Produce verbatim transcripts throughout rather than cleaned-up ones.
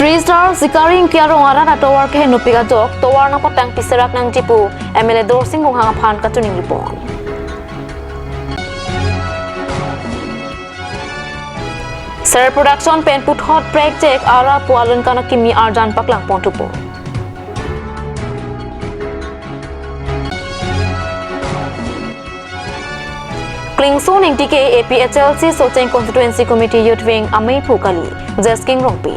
Three star Sikari Ingti arong arat atovar kehenopik ajok tovar nangpatang piserak nangji pu M L A Dorsing Ronghang aphan kachiningri pon. Ser Production pen puthot prekjek ara pu alun kana kimi arjan paklang pon thupo. Klingso Ingti ke A P H L C Socheng Constituency Committee Youth Wing amei phu kali, Jesking Rongpi.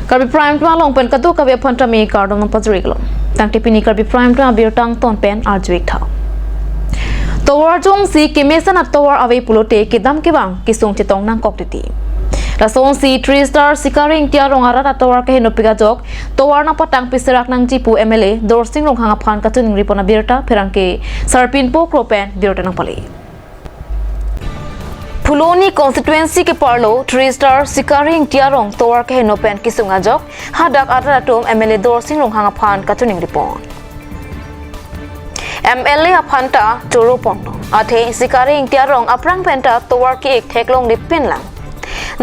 Karbi Prime Time along pen kadokave aphan tame kardom nangpajirlo. Tangte pini Karbi Prime Time abirta angton pen arju-ik tha. Tovar jongsi kemesen atovar ave pulote kedam kevang kesung chetong nangkok titi. Lasonsi Three Star Sikari Ingti arong arat atovar kehenopik ajok tovar nangpatang piserak nangji pu M L A Dorsing Ronghang aphan kachiningri pon abirta pherangke Sarpinpo Kro pen birta nangpale. Phuloni constituency keparlo Three Star Sikari Ingti arong tovar keheno pen kesung ajok hadak arat atum M L A Dorsing Ronghang aphan kachiningri pon. M L A aphan ta choro ponlo. Athe Sikari Ingti arong aphrang pen ta tovar ke-ik theklongle pinlang.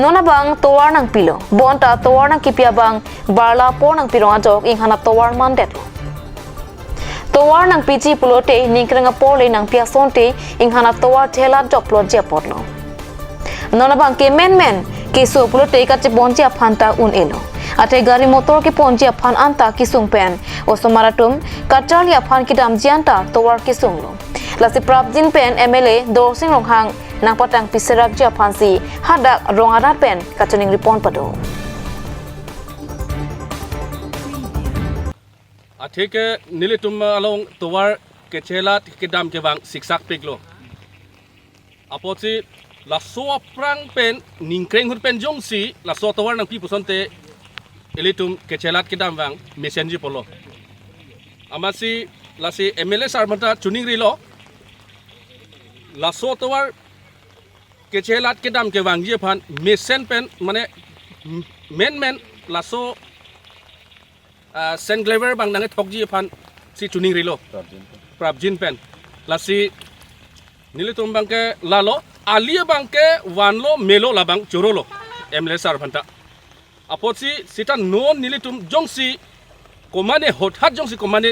Non abang tovar nangpilo. Bonta tovar nangkipi abang barla apor nangpirong ajok inghan atovar mandetlo. Tovar nangpiji pulote ningkreng apor le nangpi asonte inghan atovar thelat jokplot ji apotlo. Non abang ke menmen keso pulote kacheponji aphan ta un-elo. Athe gari motor keponji aphan anta kesung pen osomar atum kacharli aphan kedamji anta tovar kesunglo. Lasi prapjin pen M L A Dorsing Ronghang nangpatang piserakji aphansi hadak rong arat pen kachiningri pon pado. Athe ke nelitum along tovar kechelat kedam kevang siksak piklo. Apotsi laso aphrang pen ningkreng ahut pen jongsi laso tovar nangpi pusonte ilitum kechelat kedam vang mesenji pulo. Amatsi lasi M L A sir aphan ta chiningrilo. Laso tovar kechelat kedam kevangji aphan mesen pen mane menmen laso ah, sand gravel abang nangkethokji aphansi chiningrilo. Prapjin pen. Prapjin pen. Lasi nelitum abangke lalo, ali abangke vanlo melo labang chorolo. M L A sir aphan ta. Apotsi sita non nelitum jongsi komane hothat jongsi komane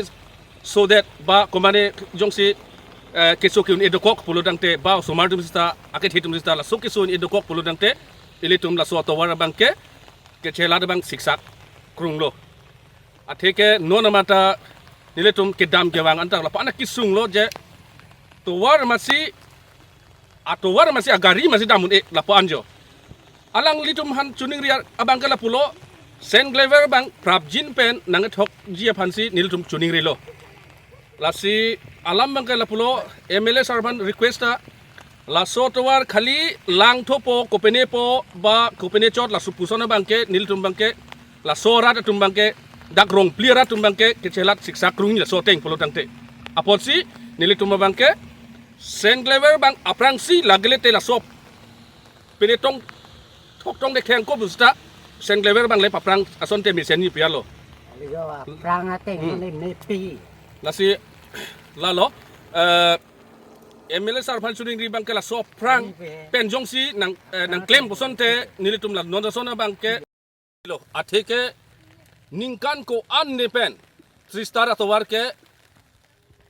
sodet ba komane jongsi eh, keso ke-un-e dokok pulo tangte ba osomar atum sita akethe atum sita laso keso un-e dokok pulo tangte ilitum laso atovar abangke kechelat abang siksak krunglo. Athe ke non amat ta nelitum kedam kevang anta lapu-an kesunglo je tovar masi atovar masi agari masi dam un-e lapu-an jo. Alanglitum aphan chiningri abangke lapulo sand gravel abang prapjin pen nangkethokji aphansi nelitum chiningrilo. Lasi alam abangke lapulo M L A sir aphan request ta laso tovar khali langthopo kopenepo ba kopene chot laso puson abangke nelitum abangke laso arat atum abangke dak Rongpli arat atum abangke kechelat siksak krung laso ateng pulo tangte. Apotsi nelitum abangke sand gravel abang aphrangsi lagile te laso penetong thoktong de kheng ko busta sand gravel abang le paphrang asonte mesenji pu-an lo. Alijo aphrang ateng Hmm. Mane mepi. Lasi lalo eh, M L A sir aphan chiningri abangke laso aphrang Ani pe. Pen jongsi nang eh, nangklem pusonte nelitum la non ason abangke lo. Athe ke ningkan ko-an ne pen Three Star atovar ke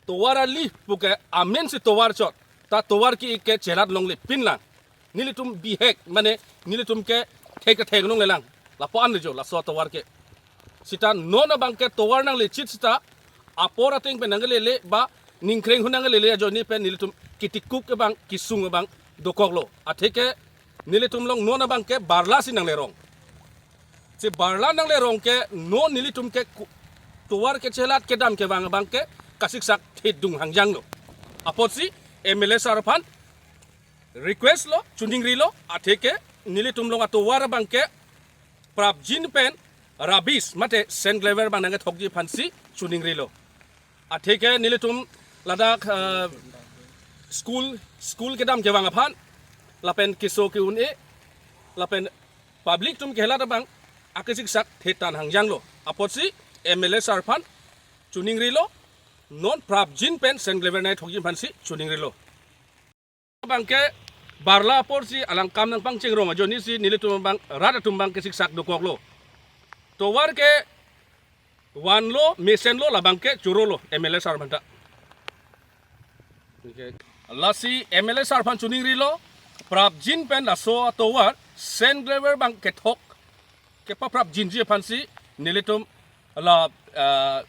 tovar ali puke amensi tovar chot ta tovar ke-ik ke chelat longle pinlang. Nelitum bihek mane nelitum ke thek thek longlelang. Lapu-an le jo laso tovar ke. Sita non abangke tovar nanglechit sita apor ateng pen nanglele ba ningkreng ahut nanglele ajoine pen nelitum kitikuk abang kesung abang dokoklo. Athe ke nelitum along non abangke barla si nanglerong. Si barla nanglerong ke non nelitum ke ku- tovar kechelat kedam kevang abangke kasiksak thedung hangjanglo. Apotsi M L A sir aphan request lo chiningrilo athe ke nelitum along atovar abangke prapjin pen rubbish mate sand gravel abang nangkethokji aphansi chiningrilo. Athe ke nelitum ladak eh, school school kedam kevang aphan lapen keso ke-un-e lapen public atum kehelat abang akesiksak thetan hangjanglo. Apotsi M L A sir aphan chiningrilo non prapjin pen sand gravel nangkethokji aphansi chiningrilo. Abangke Barla apor si alang kam nangpangchengrong ajoine si nelitum abang rat atum abang ke siksak dokoklo. Tovar ke vanlo, mesenlo, labang ke chorolo M L A sir aphanta. Okay. Lasi M L A sir aphan choningrilo, prapjin pen laso atovar sand gravel abang kethok kepaprapjinji aphansi nelitum la, ah,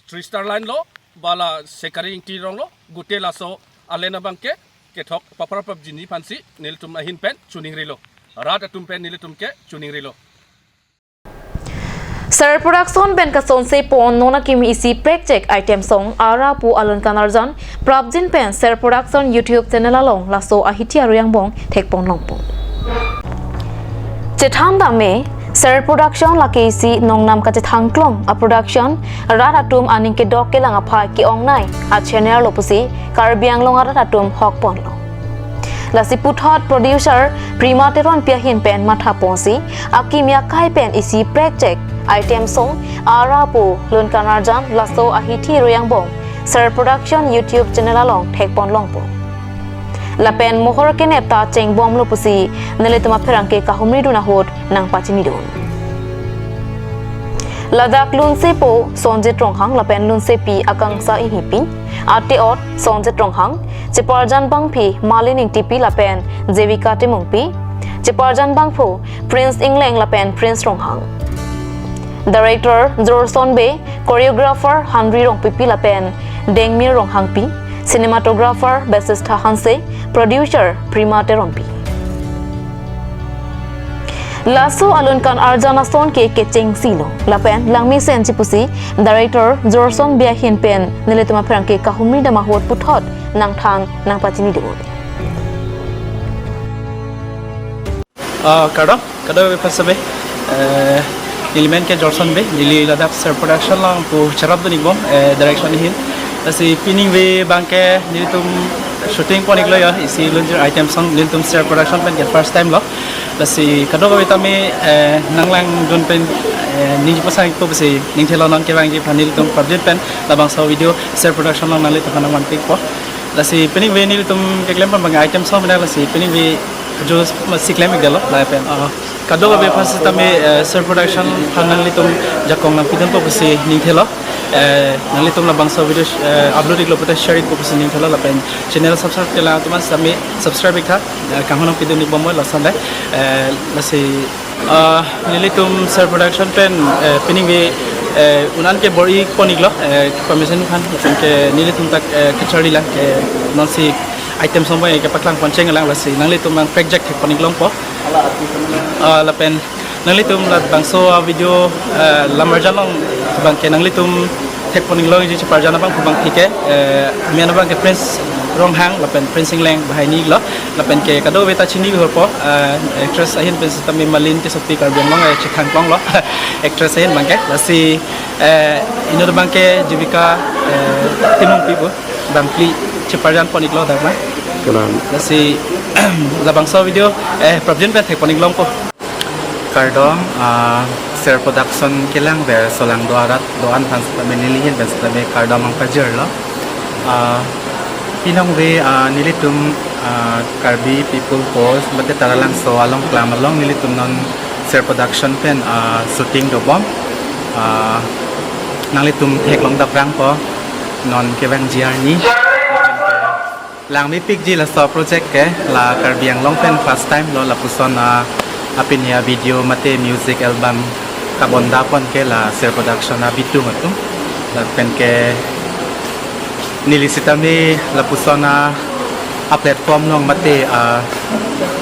Three Star Line lo, ba la Sekari Ingti rong lo, gute laso alen abang ke kethok paprapjinji aphansi nelitum ahin pen choningrilo. Rat atum pen nelitum ke choningrilo. Sir Production pen kasonse pon non akimi isi prekchek item song Ara Pu Alun Kanarjan prapjin pen Sir Production YouTube channel along laso ahithi arui angbong thekpon longpo. Chethan dam me, Sir Production lake isi nongnam kachethang klong a production, rat atum aning kedok kelang aphai ke-ongnei a channel lo pusi Karbi Anglong arat atum hokponlo. Lasi puthot producer Prima Teronpi ahin pen mathaponsi akimi akai pen isi prekchek item song Ara Pu Alun Kanarjan laso ahithi arui angbong Sir Production YouTube channel along thekpon longpo. Lapen mohor kenep ta chengbomlo pusi nelitum apherangke kahumridun ahut nangpachinidun. Ladak lunsepo Sonjit Ronghang lapen lunsepi Akangsha Inghipi, ate-ot Sonjit Ronghang, cheparjan bangphi Malin Ingtipi lapen Jevika Timungpi, cheparjan bangphu Prince Ingleng lapen Prince Ronghang. Director Jorson Bey, choreographer Henry Rongpipi lapen Dengmir Ronghangpi, cinematographer Basistha Hanse, producer Prima Teronpi. Laso Alun Kanarjan ason ke kechengsi lo. Lapen langmesenji pusi director Jorson Bey ahin pen nelitum apherangke kahumri dam ahut puthot nangthan nangpachinidun. Ah, kardom, kardom first of all. Eh, neli men ke Jorson Bey, neli ladak Sir Production along pu cherapdun-ikbom, eh, direction ahin. Lasi piningve abang ke nelitum shooting pon-iklo ya, isi lunjir item song nelitum Sir Production pen ke first time lo. Lasi kadokave tame, eh, nanglangdun pen, eh, ningje pasang-ikpo pusi ningthelo, non kevangji aphan nelitum prapjin pen labangso video Sir Production along nanglitum aphan nangvanpikpo. Lasi piningve nelitum keklem abang item song mena, lasi piningve juice ma si klem-ikdetlo lapen, ah, kadokave aphan sitame, eh, Sir Production aphan nanglitum jakong nangpidunpo pusi ningthelo. Eh, nanglitum labangso video, eh, upload-iklo pute share-ikpo pusi ningthelo lapen channel subscribe kelang atum an sitame subscribe-iktha, eh, kanghon nangpidun-ikbom lason le, eh, lasi, ah, nelitum Sir Production pen, eh, piningve, eh, un-an ke bor-i pon-iklo, eh, permission aphan, lapen ke nelitum ta, eh, kacharli lang ke nonsi item song abang ke paklang pon chenglang, lasi nanglitum abang prekjak thekpon-ik longpo. Ah, lapen nanglitum labangso a video, eh, lam arjan along abang ke nanglitum thekpon-ik longji cheparjan abang abang ke, eh, amen abang ke Prince Ronghang lapen Prince Ingleng, banghini lo, lapen ke kadokave ta chini horpo, eh, actress ahin pen sitame Malin Tissopi, Karbi Anglong, eh, chethang klong lo, actress ahin abang ke. Lasi, eh, inut abang ke Jivika, eh, Timungpi pu, bangphli cheparjan pon-iklo dak ma. Kanan. Lasi labangso video, eh, prapjin pen thekpon-ik longpo. Kardom, ah, Sir Production kelang ver solangdo arat do-an aphan sitame nelihin pen sitame kardom nangpajirlo. Ah, piningve, ah, nelitum, ah, Karbi People Force mate Taralangso along klam along nelitum non Sir Production pen, ah, shooting dobom. Ah, nanglitum theklong daprangpo non kevangji arni. Langmepikji laso project ke, la Karbi Anglong pen first time lo lapuson a, apini a video mate music album kabonda pon ke la Sir Production abitung atum. Lapen ke neli sitame lapuson a, a platform along mate a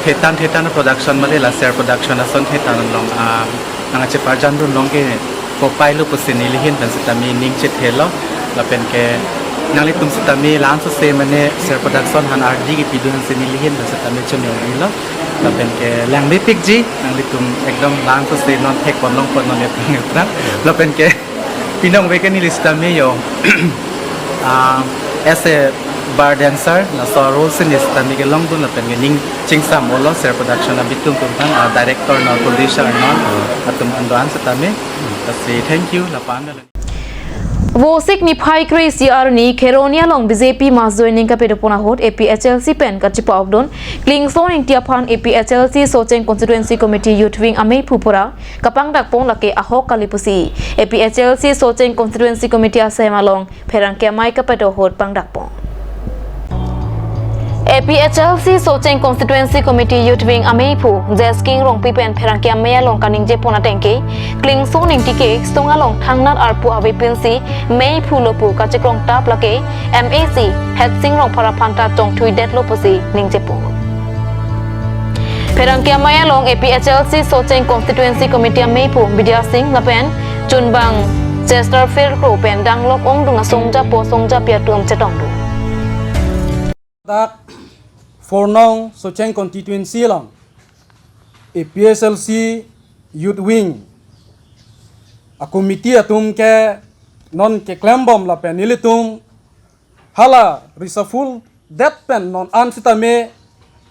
thetan thetan production mate la Sir Production ason thetan along a nangcheparjandun long ke popai lo pusi nelihin pen sitame ning chethelo, lapen ke nanglitum sitame lansose mane Sir Production aphan ardi kepidun aphansi nelihin pen sitame choningri lo, lapen ke langmepikji nanglitum ekdom lansose non thekpon longpo non ephrang ephrang, lapen ke piningve ke neli sitame yo, ah, as a bar dancer, laso role si neli sitame kelongdun lapen ke ning chingsam olo Sir Production abitung atum aphan, ah, director non, producer non, atum an do-an sitame. Lasi thank you, lapu-an. Vosik niphai kre-isi arni Kheroni along B J P mass joining kapedopon ahut A P H L C pen kachepa-okdun Klingson Ingti aphan A P H L C Socheng Constituency Committee Youth Wing ameiphu pura kapangdakpon, lake ahok kali pusi A P H L C Socheng Constituency Committee asem along pherangke amei kapedo ahut pangdakpon. A P H L C Socheng Constituency Committee Youth Wing ameiphu Jesking Rongpi pen pherangke amei along kaningjepon ateng ke, Klingson Ingti ke stung along thangnat arpu avepinsi meiphu lo pu kachekrongtap, lake M A C Hetsing Rongphar aphan ta chongthuidetlo pusi ningjepon. Pherangke amei along A P H L C Socheng Constituency Committee ameiphu Bidya Sing lapen chunbang Chesterfield Kro pen danglok ongdung asongjapo songjapi atum chetongdun. Dak four nong Socheng Constituency along A P H L C Youth Wing a committee atum ke non keklembom lapen nelitum hala reshuffle det pen non an sitame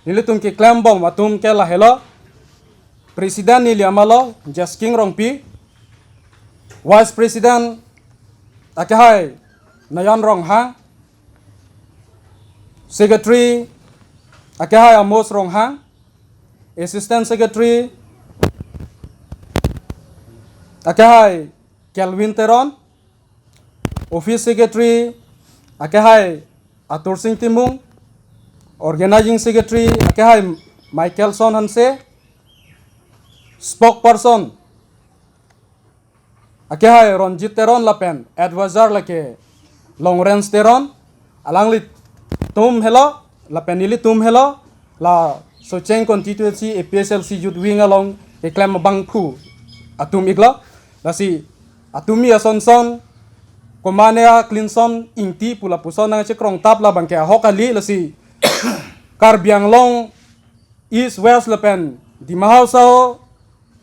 nelitum keklembom atum ke lahelo: President neli amalo Jesking Rongpi, Vice President akehai Nayan Ronghang, Secretary akehai Amos Ronghang, Assistant Secretary akehai Kelvin Teron, Office Secretary akehai Atur Sing Timung, Organizing Secretary akehai Michaelson Hanse, Spokesperson akehai Ronjit Teron lapen Advisor lake Longrenj Teron, alanglitum helo lapen nelitum helo la Socheng Constituency A P H L C Youth Wing along keklem abangphu atum iklo. Lasi atumi asonson komane a Klingson Ingti pu lapuson nangchekrongtap, labang ke ahok kali. Lasi Karbi Anglong East, West lapen Dima Hasao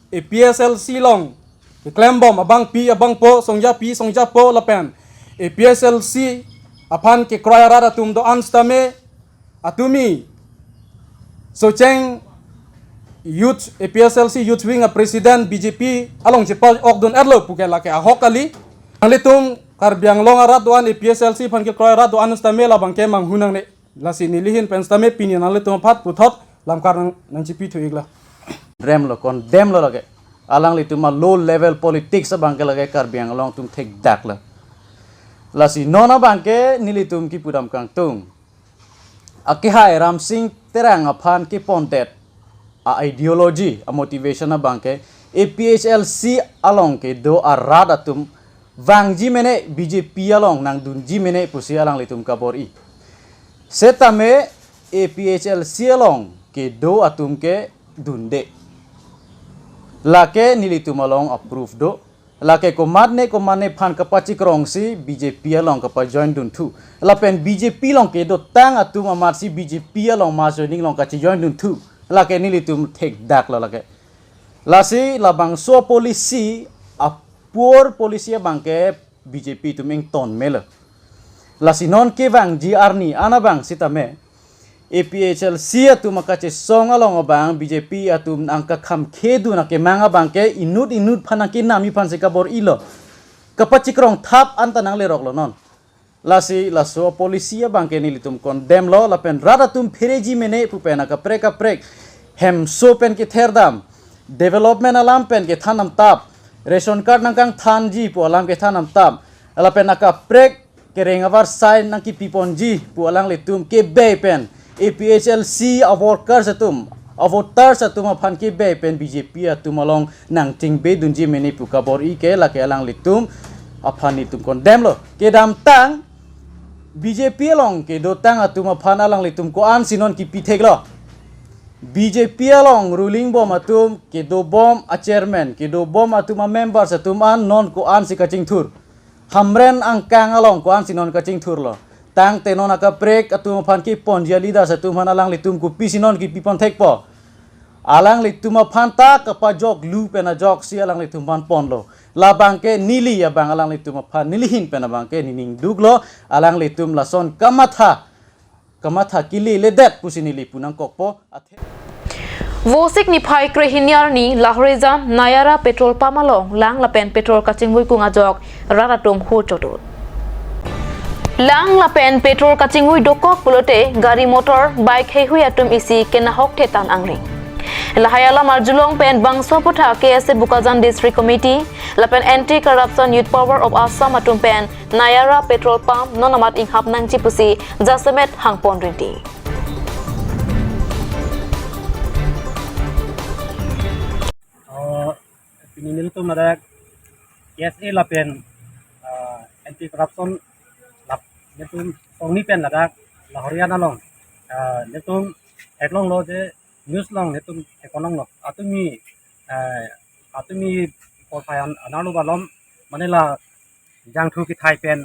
A P H L C along keklembom abangpi abangpo, songjapi songjapo lapen A P H L C aphan kekroi arat atum do-an sitame atumi Socheng Youth, A P H L C Youth Wing a President B J P along chepa-okdun-etlo puke lake ahok kali. Nanglitum Karbi Anglong arat do-an, A P H L C aphan kekroi arat do-an sitame labang ke manghu nangne. Lasi nelihin pen sitame pini nanglitum aphan puthot lamkar nang, nangchipithu iklo. Condemn lo, condemn lo lake. Alanglitum a low level politics abang ke lake Karbi Anglong atum thekdaklo. Lasi non abang ke nelitum kipudam kangtung, akehai Ramsing Terang aphan kepondet a ideology, a motivation abang ke A P H L C along kedo arat atum vangji mene, B J P along nangdunji mene pusi alanglitum kabor-i. Setame A P H L C along kedo atum ke dunde. Lake nelitum along a proof do. Lake komatne komatne aphan kapachikrongsi B J P along kapajoin dunthu. Lapen B J P along kedotang atum amatsi B J P along mass joining along kachijoin dunthu. Lake nelitum thekdaklo lake. Lasi labangso policy, a poor policy abang ke B J P atum ington melo. Lasi non kevangji arni an abang sitame A P H L C atum akachesong along abang B J P atum nangkakhamkhedun akemang abang ke inut inut aphan nangkenamji aphansi kabor-ilo. Kapachikrongthap anta nangleroklo non. Lasi laso policy abang ke nelitum condemn lo, lapen rat atum phereji mene pu pen akaprek kaprek hemso pen ketherdam, development alam pen kethan damtap, ration card nangkangthanji pu alam kethan damtap, lapen akaprek kereng avarsai nangkipiponji pu alanglitum kebei pen A P H L C a workers atum, a voters atum aphan kebei pen B J P atum along nangchingbe dunji mene pu kabor-i ke lake alanglitum aphan nelitum condemn lo. Kedamtang B J P along kedotang atum aphan alanglitum ko-ansi non kipitheklo. B J P along ruling bom atum, kedobom a chairman, kedobom atum a members atum an non ko-ansi kachingthur. Hamren angkang along ko-ansi non kachingthurlo. Tangte non akaprek atum aphan kiponji a leaders atum aphan alanglitum kopisi non kipiponthekpo. Alanglitum aphan ta kapajoklu pen ajoksi alanglitum aphan ponlo. Labang ke neli abang alanglitum aphan nelihin pen abang ke nening duklo, alanglitum lason kamatha, kamatha keledet pusi neli pu nangkokpo. Athe- Vosik niphai krehini arni Lahorija Nayara petrol pump along lang lapen petrol kachingvui kung ajok rat atum ho chodot. Lang lapen petrol kachingvui dokok pulote gari motor bike heihui atum isi kenahok thetan angring. Lahai alam arjulong pen bangso aputhak K S A Bokajan District Committee lapen Anti Corruption Youth Power of Assam atum pen Nayara petrol pump non amat inghap nangji pusi jasemet hangpon rinti. Oh, pini nelitum ladak K S A lapen, ah, anti corruption lap nelitum tongni pen ladak Lahorian along, ah, nelitum theklonglo je news along nelitum theklonglo. Atumi, ah, atumi porphayan anarlo balom mane la jangthu kethai pen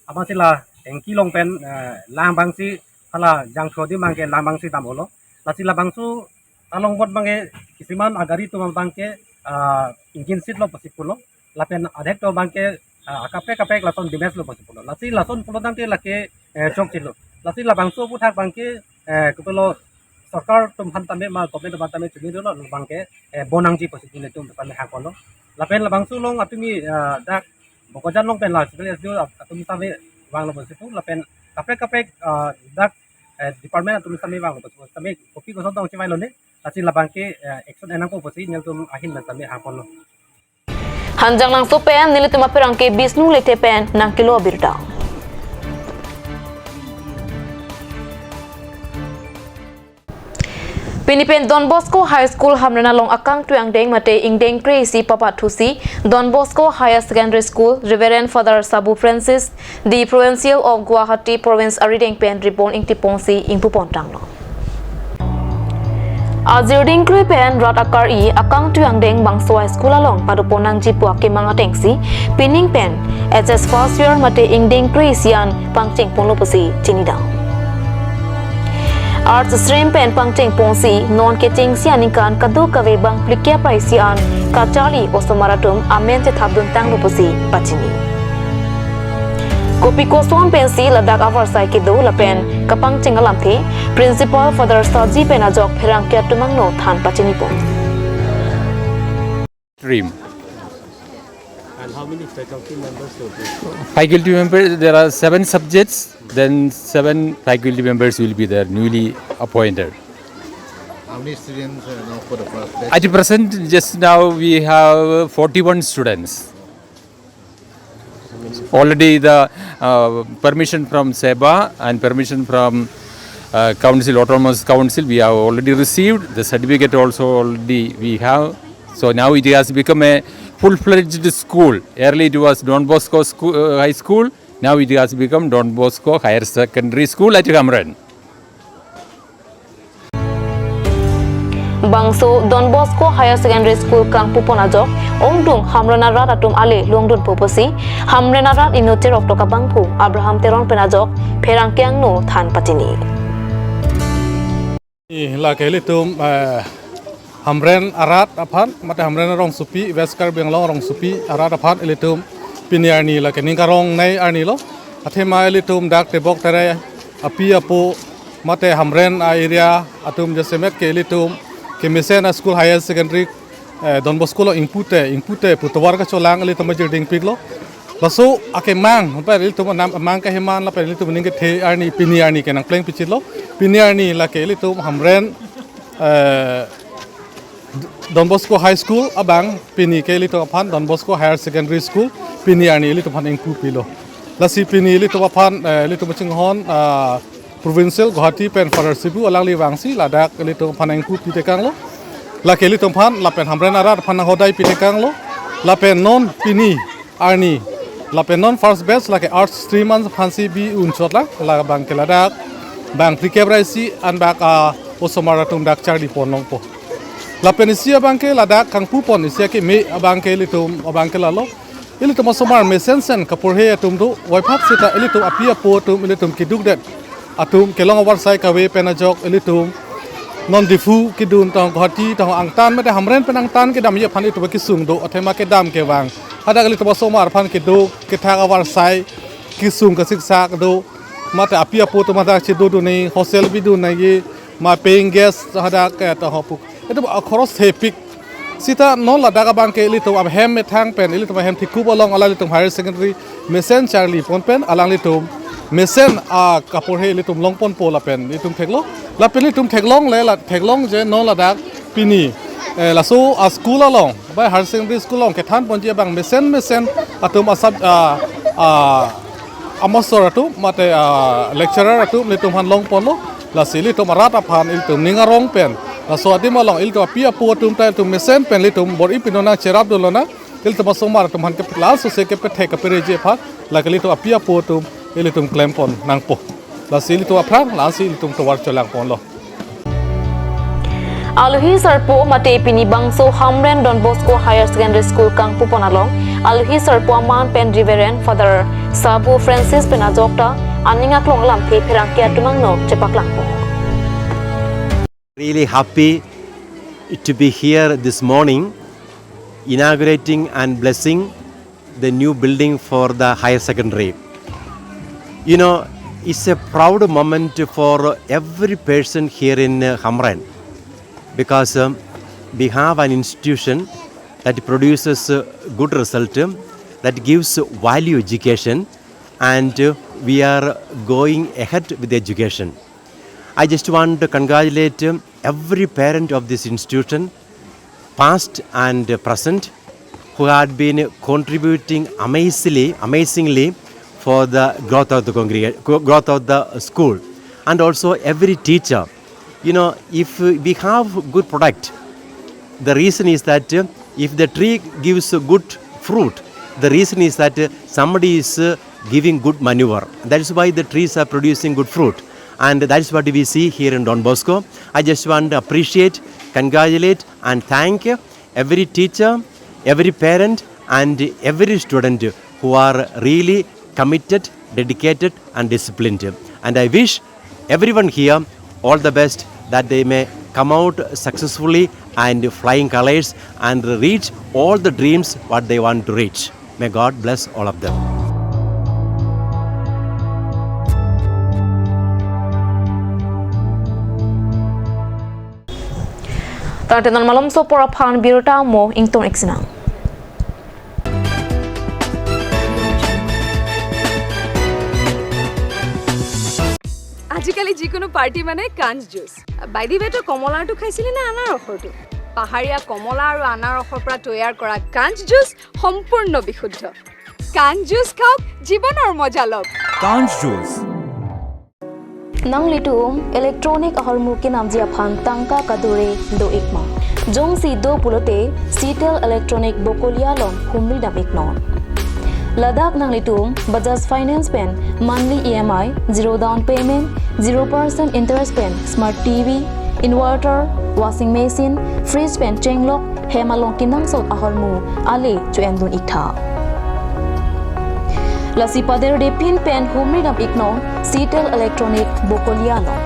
amatsi la tanki along pen, eh, lang abangsi hala jangthu adim abangke lang abangsi damlo. Lasi labangso along bot abangke kisiman agari atum abangke, ah, engine seat lo pusi pulo. Lapen adhek atum abangke, ah, kaprek kaprek lason damage lo pusi pulo. Lasi lason pulo tangte lake, eh, chokchelo. Lasi labangso aputhak abangke, eh, kopilo sorkar atum aphan tame ma government atum aphan tame chini dolo abangke, eh, bon nangji pusi nelitum tame hangponlo. Lapen labangso along atumi, ah, dak Bokajan along pen la civil S D O at-, atum tame vanglo pusi pu, lapen kaprek kaprek, ah, dak, eh, department atum tame vanglo pusi pu. Tame kopi koson tong chevailone, lasi labangke, eh, action en nangpo pusi nelitum ahin pen tame hangponlo. Hanjanglangso pen nelitum apherangke Bisnu Lethe pen nangkelo abirta. Pini pen Don Bosco High School Hamren along akangtui angdeng mate ingdeng kre-isi papatthusi Don Bosco Higher Secondary School Reverend Father Sabu Francis, the Provincial of Guwahati Province arideng pen ribon ingtiponsi ingpupon tanglo. Ajir dingkrui pen rat akar-i akangtui angdeng bangso high school along padopon nangji pu akemang atengsi pining pen H S first year mate ingdeng kre-isi an pangchengponlo pusi chinidam. Arts stream pen pangchengponsi non kechengsi aningkan kadokave bang phlikep ra isi an kacharli osomar atum amen chethapdun tanglo pusi pachini. Kopi koson pensi ladak avarsai kedo lapen kapangcheng alamthe Principal Father Saji pen ajok pherangke atum angno than pachinipon. Stream. And how many faculty members will be? Faculty members, there are seven subjects, then seven faculty members will be there, newly appointed. How many students uh, now for the first batch? At the present, just now we have forty-one students. Already the uh, permission from SEBA and permission from uh, Council, Autonomous Council, we have already received. The certificate also already we have. So now it has become a full-fledged school. Earlier it was Don Bosco school, uh, High School. Now it has become Don Bosco Higher Secondary School at Hamren. Bangso Don Bosco Higher Secondary School kangpupon ajok ongdung Hamren arat atum ale longdunpo pusi Hamren arat inut cherok tok abangphu Abraham Teron pen ajok pherangke angno than pachini. Lake ilitum eh, Hamren arat aphan mate Hamren arongsopi, West Karbi Anglong arongsopi arat aphan ilitum pini arni lake ning karong nei arni lo. Athema ilitum dak tebok tere api apo mate Hamren a area atum jasemet ke ilitum kemesen a school, higher secondary eh, Don Bosco lo ingpute ingpute pu tovar kacholang ilitum ajir dingpiklo. Laso akemang, lapen ilitum anam amang kaheman, lapen ilitum ning kethe arni pini arni ke nangpleng pichitlo. Pini arni lake ilitum Hamren eh, Don Bosco High School abang pini ke ilitum aphan Don Bosco Higher Secondary School pini arni ilitum aphan ingpu pilo. Lasi pini ilitum aphan eh, ilitum chinghon ah, Provincial Guwahati pen Father Sibu alangli vangsi ladak ilitum aphan ingpu pitekanglo. Lake ilitum aphan lapen Hamren arat aphan nanghodai pitekanglo. Lapen non pini arni lapen non first batch lake arts stream an aphansi bi unchot lang, labang ke ladak bang phlikep ra isi an bak a osomar atum dak charlipon longpo. Lapen isi abang ke ladak kangpupon isi akeme abang ke ilitum abang ke lalo. Ilitum osomar mesensen kaporhe atum do, waiphat seta ilitum api apo atum ilitum keduk det atum kelong avarsai kave pen ajok ilitum non Diphu kedun tong Guwahati tong angtan mate Hamren pen angtan kedamji aphan ilitum kesung do, athema kedam kevang. Hadak ilitum osomar aphan kedo kethak avarsai kesung kasiksak do, mate api apo atum hadak chedodun nangji, hostel bidun nangji, ma paying guest hadak ke to hopuk. Ilitum akhoros thepik. Seta non ladak abang ke ilitum ahem methang pen, ilitum ahem thikup along alanglitum higher secondary mesen charlipon pen alanglitum mesen a kapur he ilitum longponpo lapen ilitum theklo. Lapen ilitum theklongle, la theklongji non ladak pini, eh, laso a school along, bai higher secondary school along kethanponji abang mesen mesen atum asap, ah, ah, amasor atum mate, ah, lecturer atum ilitum aphan longponlo. Lasi ilitum arat aphan ilitum ning arong pen, laso adim along ilitum api apo atum ta ilitum mesen pen ilitum bor-i pinon nangcherapdunlonang. Ilitum asomar atum aphan ke la sose kepethek kapereji aphan, lake ilitum api apo atum ilitum klempon nangpo. Lasi ilitum aphrang, lasi ilitum tovar chelangponlo. Alohi sarpo mate pini bangso Hamren Don Bosco Higher Secondary School kangpupon along, alohi sarpo aman pen Reverend Father Sabu Francis pen ajok ta aning aklong alamthe pherangke atum angno chepaklangpo. Really happy to be here this morning, inaugurating and blessing the new building for the higher secondary. You know, it's a proud moment for every person here in, uh, Hamren, because, um, we have an institution that produces, uh, good result, um, that gives value education, and, uh, we are going ahead with the education. I just want to congratulate, um, every parent of this institution, past and present, who had been contributing amazingly, amazingly for the growth of the congrega-, gro-, growth of the school, and also every teacher. You know, if we have good product, the reason is that, uh, if the tree gives a good fruit, the reason is that, uh, somebody is, uh, giving good manure. That is why the trees are producing good fruit. And that is what we see here in Don Bosco. I just want to appreciate, congratulate, and thank every teacher, every parent, and every student who are really committed, dedicated, and disciplined. And I wish everyone here all the best, that they may come out successfully and flying colors and reach all the dreams what they want to reach. May God bless all of them. Tangte non malomso apor aphan birta mo ingtong iksinang. আজিকালি যিকোনো পাৰ্টি মানে কাঞ্চ juice. By the ৱে, তই কমলাৰটো খাইছিলি নে আনাৰসৰটো? পাহাৰীয়া কমলা আৰু আনাৰসৰ পৰা তৈয়াৰ কৰা কাঞ্চ জুচ সম্পূৰ্ণ বিশুদ্ধ। কাঞ্চ জুচ খাওক, জীৱনৰ মজা লওক। Kanj Juice. Nanglitum electronic ahormu kenamji aphan tangka kadure do-ikma? Jongsi do pulote Citel Electronic Bokolia along humri dam-iknon. Ladak nanglitum Bajaj Finance pen monthly E M I, zero down payment, zero percent interest pen smart T V, inverter, washing machine, fridge pen chenglok hem along kenangsot ahormu ale cho-endun-iktha. Lasi pader de pin pen humri dam-iknon Citel Electronic Bokolia along.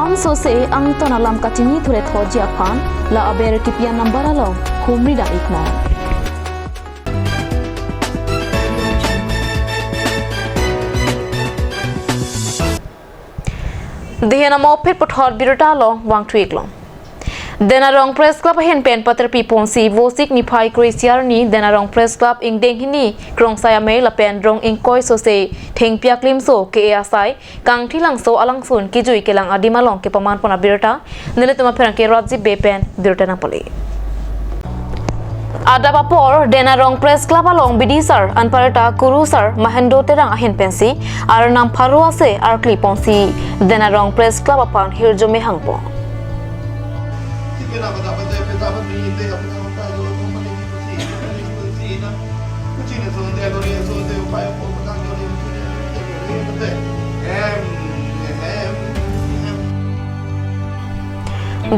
Ansose angton alam kachinithu-et hoji aphan la aber kipi anumber along humri dam-iknon. Dehen amo phit puthot birta along vangthu-iklong. Denarong Press Club ahin pen paterpi ponsi Vosik niphai kre-isi arni Denarong Press Club ingdeng hini Krongsai Amei lapen rong ingkoi sose thengpi aklimso ke-e asai Kangthilangso alangsun kijui kelang adim along kepaman pon abirta nelitum apherangke Rajib Bey pen birta nangpale. Adap apor Denarong Press Club along bidisar anparta kurusar Mahendro Terang ahin pensi arnam pharo ase arkli ponsi Denarong Press Club aphan hirjume hangpon.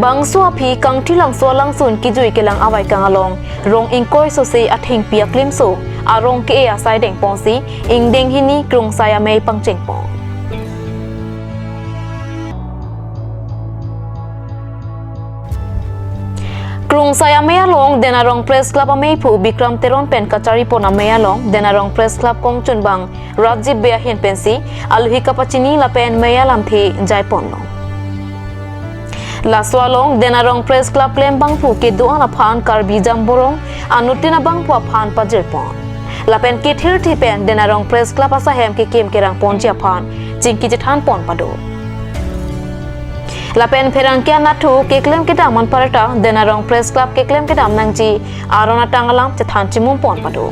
Bangso aphi Kangthilangso alangsun kijui kelang avaikang along rong ingkoi sose athengpi aklimso arong ke-e asai dengponsi ingdeng hini Krongsai Amei pangchengpon. Krongsai Amei along Denarong Press Club ameiphu Bikram Teron pen kacharipon amei along Denarong Press Club kongchunbang Rajib Bey ahin pensi alohi kapachini lapen mei alamthe jaiponlo. Laso along Denarong Press Club klembangphu kedo-an aphan Karbi Jamborong anuttin abangphu aphan pajirpon. Lapen kethir thip pen Denarong Press Club asahem kekim kerang ponji aphan chingki chethan pon pado. Lapen pherangke anatthu keklem kedam anparta Denarong Press Club keklem kedam nangji aron atang alam chethan chimum pon pado.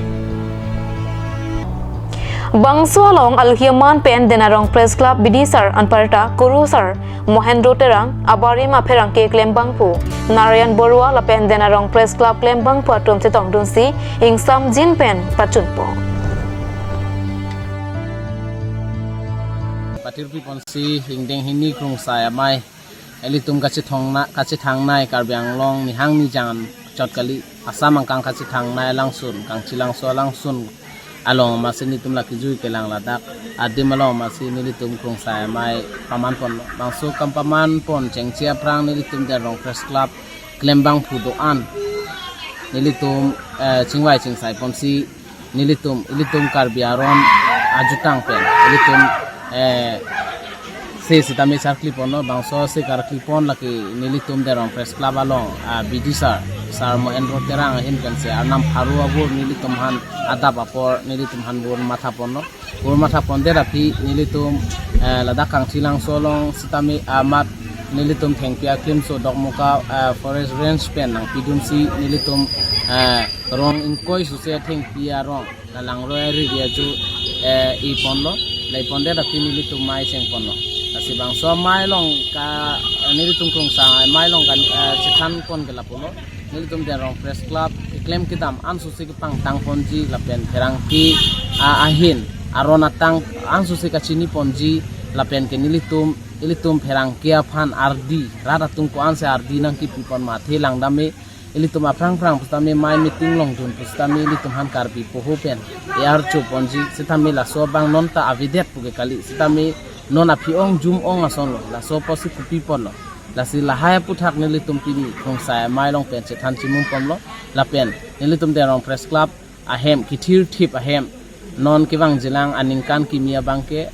Bangso along alohi aman pen Denarong Press Club B D sir anparta Kuru sir Mohendro Terang, abarim apherangke klembangphu Narayan Borua lapen Denarong Press Club klembangphu atum chetongdunsi ingsamjin pen pachunpo. Patirpi ponsi ingdeng hini krungsai amei ilitum kachethong na, kachethang nai Karbi Anglong nihang nijang chot kali, Assam angkang kachethang nai alangsun, Kangchilangso alangsun along masi nelitum lake jui kelang ladak adim along masi nelitum krungsai amei paman pon, bangso kam paman pon chengche aphrang nelitum Denarong Press Club klembangphu do-an nelitum, eh, chingvai chingsai ponsi nelitum, ilitum Karbi aron ajutang pen ilitum, eh, se sitame charkli ponlo, bangso se karkli pon lake nelitum Denarong Press Club along, ah, B D sir, sir Mohendro Terang ahin pensi arnam pharo abur nelitum aphan adap apor nelitum aphan bor matha ponlo. Bor matha pondet aphi nelitum, eh, ladak Kangchilangso along sitame amat nelitum thengpi aklimso Dokmoka, eh, Forest Range pen nangpidunsi nelitum, eh, rong ingkoi suse thengpi arong la langroi ari dia ju, eh, i ponlo, la i pondet aphi nelitum mei cheng ponlo. Lasi bangso amei along ka, eh, nelitum krungsai amei along ka, eh, chethan pon ke lapulo. Nelitum Denarong Press Club keklem kedam ansose kepangtang ponji lapen pherangke, ah, ahin aron atang ansose kachini ponji lapen ke nelitum, ilitum pherangke aphan ardi, rat atum ko-ansi ardi nangkepi pon ma athe langdam me, ilitum aphrang phrang pusitame mei meeting longdun pusitame ilitum aphan Karbi poho pen e-archo ponji, sitame laso abang non ta avedet pu ke kali, sitame non aphi-ong jum-ong asonlo, laso apotsi kopi ponlo. Lasi lahai aputhak nelitum pini krungsai amei along pen chethan chimum ponlo, lapen nelitum Denarong Press Club ahem kethir thip ahem non kevangjilang aningkan kimi abang ke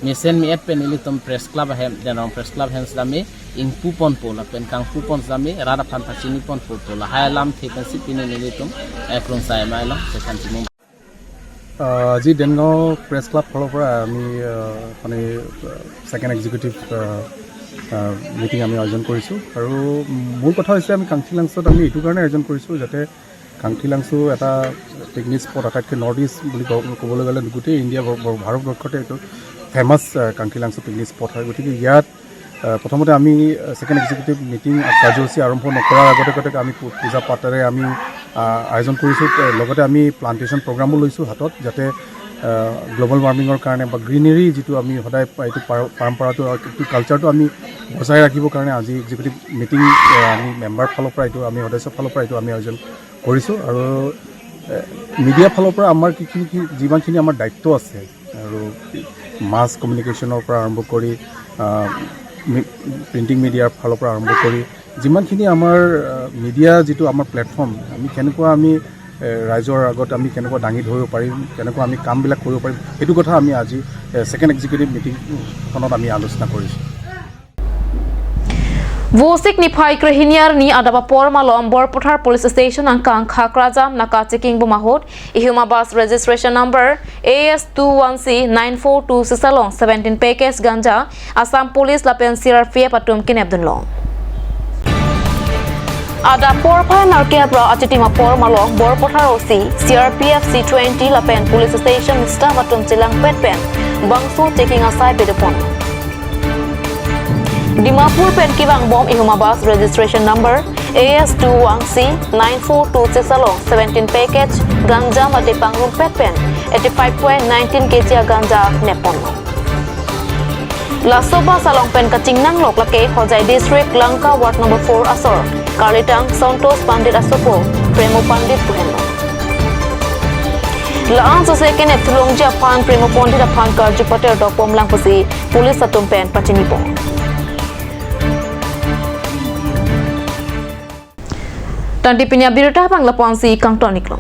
mesen me-et pen nelitum Press Club ahem, Denarong Press Club ahem sitame ingpu ponpo lapen kangpu pon sitame rat aphan pachini ponpo pu lahai alamthe pensi pini nelitum, eh, krungsai amei along chethan chimum. আহ, আজি দেনগাঁও press club ফালৰ পৰা আমি, আহ, মানে, আহ, second executive, আহ, আহ, মিটিং আমি আয়োজন কৰিছোঁ। আৰু মূল কথা হৈছে আমি কাংথিলাংছত আমি এইটো কাৰণে আয়োজন কৰিছোঁ যাতে কাংথিলাংছো এটা পিকনিক স্পট, আটাইতকৈ নৰ্থ ইষ্ট বুলি ক-, ক'বলৈ গ'লে গোটেই ইণ্ডিয়া, ভ-, ভ-, ভাৰতবৰ্ষতে এইটো ফেমাছ, আহ, কাংথিলাংছো পিকনিক স্পট হয়। গতিকে ইয়াত, আহ, প্ৰথমতে আমি, আহ, ছেকেণ্ড এক্সিকিউটিভ মিটিং, আহ, কাৰ্যসূচী আৰম্ভ নকৰাৰ আগতে আগতে আমি পূ-, পূজা পাঠেৰে আমি, আহ, আয়োজন কৰিছোঁ। আহ, লগতে আমি প্লাণ্টেশ্যন প্ৰগ্ৰামো লৈছোঁ হাতত, যাতে, আহ, গ্ল'বেল ৱাৰ্মিঙৰ কাৰণে বা গ্ৰীনেৰী যিটো আমি সদায় এইটো পাৰ-, পৰম্পৰাটো, এইটো কালচাৰটো আমি বচাই ৰাখিবৰ কাৰণে আজি এক্সিকিউটিভ মিটিং, আহ, আমি মেম্বাৰ ফালৰ পৰা এইটো, আমি সদস্য ফালৰ পৰা এইটো আমি আয়োজন কৰিছোঁ। আৰু, এ, মিডিয়া ফালৰ পৰা আমাৰ কি কি, কি যিমানখিনি আমাৰ দায়িত্ব আছে আৰু মাছ কমিউনিকেশ্যনৰ পৰা আৰম্ভ কৰি, আহ, মি-, প্ৰিণ্টিং মিডিয়াৰ ফালৰ পৰা আৰম্ভ কৰি যিমানখিনি আমাৰ, আহ, মিডিয়া যিটো আমাৰ প্লেটফৰ্ম, আমি কেনেকুৱা আমি, এ, ৰাইজৰ আগত আমি কেনেকুৱা দাঙি ধৰিব পাৰিম, কেনেকুৱা আমি কামবিলাক কৰিব পাৰিম, সেইটো কথা আমি আজি, এ, ছেকেণ্ড এক্সিকিউটিভ মিটিংখনত আমি আলোচনা কৰিছোঁ। Vosik niphai krehini arni adap apor malom Borpathar Police Station angkang Khakrajam naka checking bom ahut ihum abus registration number A S two one C nine four two six along seventeen packets ganja Assam Police lapen C R P F atum kenepdunlong. Adap porphai nerkep ra achitim apor malom Borpathar O C, C R P F C twenty lapen police station staff atum chelangpet pen bangso checking asai pedopon. Dimapur pen kevangbom ihum abus registration number A S two one C nine four two six along seventeen packets ganja mate pangrumpet pen eighty five point nineteen K G ganja nepon. Laso bus along pen kachingnanglok lake Hojai District Lanka Ward number four asor karlitang Santosh Pandit asopo Premo Pandit pu henlo. La-an sose kenep thulongji aphan Premo Pandit aphan karju pater dokpom lang pusi police atum pen pachinipon. Tangte pini abirta abang lapu-ansi kangton-iklo.